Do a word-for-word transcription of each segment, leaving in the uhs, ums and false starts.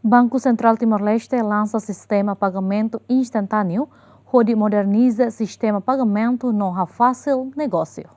Banku Sentrál Timor-Leste lansa sistema pagamentu instantáneu hodi moderniza sistema pagamentu no hafasil negósiu.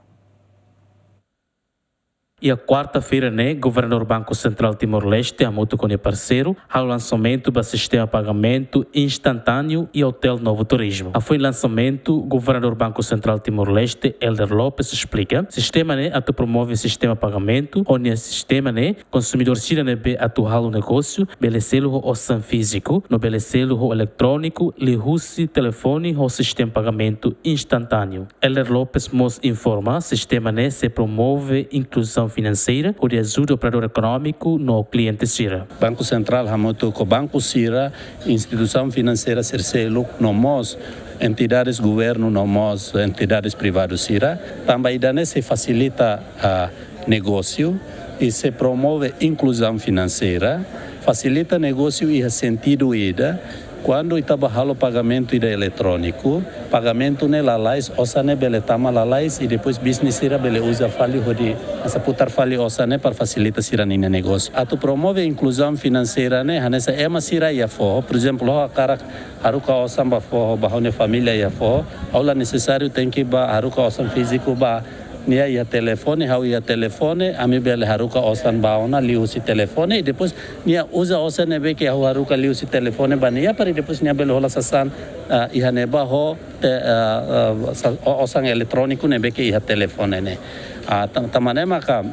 Iha kuarta-feira ne'e, Governadór Banku Sentrál Timor-Leste hamutuk ho nia parseiru halo lansamentu ba sistema pagamentu instantáneu iha Hotel Novo Turismo. Hafoin lansamentu, Governadór Banku Sentrál Timor-Leste, Helder Lopes, esplika sistema ne'e atu promove sistema pagamentu, ho nia sistema ne'e konsumidór sira ne'ebé atu halo negósiu bele selu ho osan fíziku no bele selu ho eletróniku liuhusi telefone ho sistema pagamentu instantáneu. Helder Lopes mós informa sistema ne'e sei promove inkluzaun finanseira hodi ajuda operadór ekonómiku no kliente sira. Banku Sentrál hamutuk ho banku sira, instituisaun finanseira sira seluk no mós entidades governu no mós entidades privadu sira, tanba ida-ne'e sei fasilita, ah, negósiu i sei promove inkluzaun finanseira. Fasilita negósiu iha sentidu ida, kuandu ita bá halo pagamentu ida eletróniku, pagamentu ne'e lalais, osan ne'e bele tama lalais i depois bisnis sira bele uza fali hodi hanesan putar fali osan ne'e para fasilita sira-nia negósiu. Atu promove inkluzaun finanseira ne'e, hanesan ema sira iha foho, por ezemplu, ha'u hakarak haruka osan ba foho, ba ha'u-nia família iha foho, ha'u la nesesáriu tenke bá haruka osan fíziku bá. Nia iha telefone, ha'u iha telefone, ami bele haruka osan ba ona liuhusi telefone, i depois nia uza osan ne'ebé ke ha'u haruka liuhusi telefone ba nia, para depois nia bele hola sasán, ah, iha ne'ebá ho te-, ah, ah, sa-, o-, osan eletróniku ne'ebé ke iha telefone ne'e. Ah, tan-, tanba ne'e maka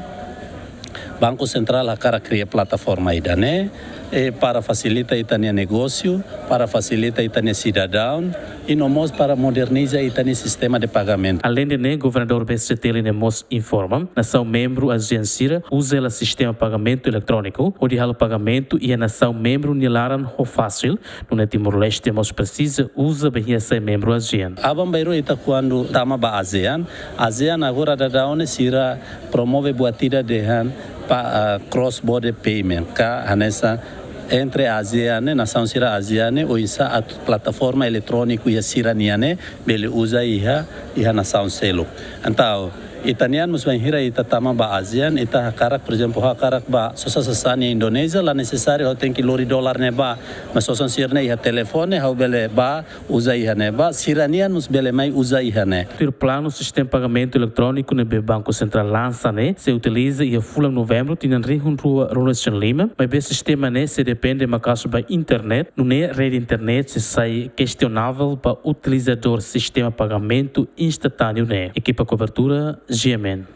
Banku Sentrál hakarak kria plataforma ida-ne'e, eh, para fasilita ita-nia negósiu, para fasilita ita-nia sidadaun, i no mós para moderniza ita-nia sistema de pagamentu. Aleinde ne'e, Governadór B C T L ne'e mós informa, nasaun membru ASEAN sira uza hela sistema pagamentu eletróniku hodi halo pagamentu iha nasaun membru nia laran ho fasil, nune'e Timor-Leste mós presiza uza bainhira sai membru ASEAN. Aban-bainrua ita kuandu tama ba ASEAN, ASEAN agora daudaun ne'e sira promove buat ida dehan pa, ah, cross border payment, ka hanesan entre ASEAN ne'e, nasaun sira ASEAN ne'e, oinsá atu plataforma eletróniku iha sira-nian ne'e bele uza iha, iha nasaun seluk. Entaun, ita-nian mós bainhira ita tama ba ASEAN, ita hakarak, por ezemplu, hakarak bá sosa sasán iha Indonézia, la nesesáriu ha'u tenke lori dolar ne'e bá, mas osan sira-ne'e iha telefone, ha'u bele bá uza iha ne'ebá, sira-nian mós bele mai uza iha ne'e. Tuir planu, sistema pagamentu eletróniku ne'ebé Banku Sentrál lansa ne'e sei utiliza iha fulan Novembru tinan rihun rua ruanulu-resin-lima, maibé sistema ne'e sei depende maka'as ba internet, nune'e rede internet sei sai kestionavel ba utilizadór sistema pagamentu instantáneu ne'e. Ekipa kobertura, G M N.